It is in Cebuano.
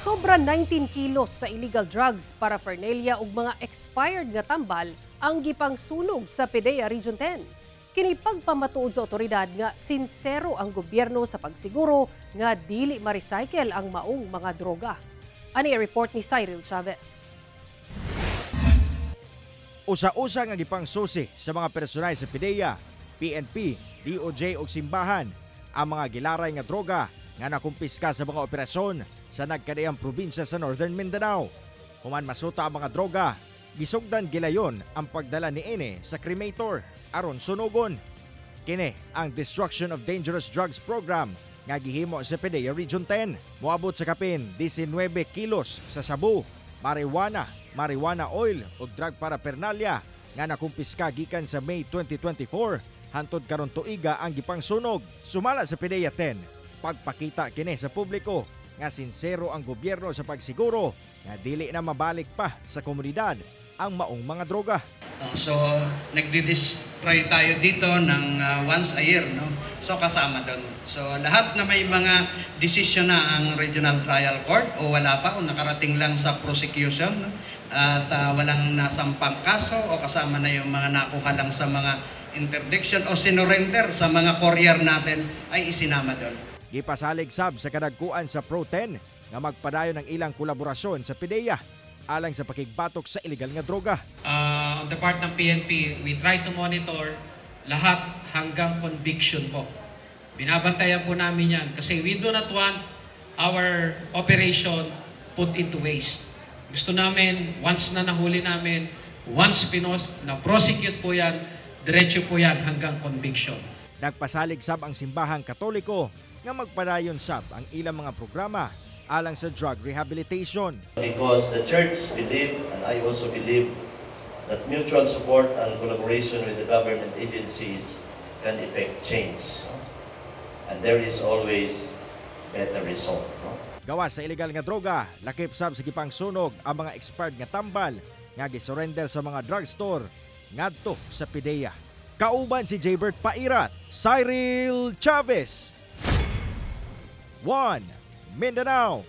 Sobra 19 kilos sa illegal drugs, paraphernalia ug mga expired nga tambal ang gipangsunog sa PDEA Region 10. Kini pagpamatuod sa otoridad nga sinsero ang gobyerno sa pagsiguro nga dili ma-recycle ang maong mga droga. Ani ang report ni Cyril Chavez. Usa-usa nga gipangsusi sa mga personal sa PDEA, PNP, DOJ ug simbahan ang mga gilaray nga droga nga nakumpiska sa mga operasyon sa nagkadaiyang probinsya sa Northern Mindanao. Human masuta ang mga droga, gisugdan gilayon ang pagdala niini sa cremator aron sunugon. Kini ang Destruction of Dangerous Drugs Program nga gihimo sa PDEA Region 10. Moabot sa kapin 19 kilos sa sabu, marijuana, marijuana oil ug drug paraphernalia nga nakumpiska gikan sa May 2024 hantod karon tuiga ang gipangsunog. Sumala sa PDEA 10, pagpakita kini sa publiko nga sinsero ang gobyerno sa pagsiguro nga dili na mabalik pa sa komunidad ang maong mga droga. Oh, so nagdi-destroy tayo dito ng once a year, no? So kasama doon. So lahat na may mga decision na ang Regional Trial Court o wala pa o nakarating lang sa prosecution, no? At walang nasampang kaso o kasama na yung mga nakuha lang sa mga interdiction o sinurrender sa mga courier natin ay isinama doon. Gipasalig sab sa kadagkuan sa Pro 10 nga magpadayon ang ilang kolaborasyon sa PDEA alang sa pakigbatok sa ilegal nga droga. On the part ng PNP, we try to monitor lahat hanggang conviction po. Binabantayan po namin yan kasi we do not want our operation put into waste. Gusto namin, once na nahuli namin, once na-prosecute po yan, diretso po yan hanggang conviction. Nagpasalig sab ang simbahang Katoliko nga magpadayon sab ang ilang mga programa alang sa drug rehabilitation. Because the church believe, and I also believe, that mutual support and collaboration with the government agencies can effect change, no? And there is always better result, no? Gawas sa ilegal nga droga, lakip sab sa gipangsunog ang mga expired nga tambal nga gisurrender sa mga drugstore ngadto sa PDEA. Kauban si Jaybert Pairat, Cyril Chavez. 1 Mindanao.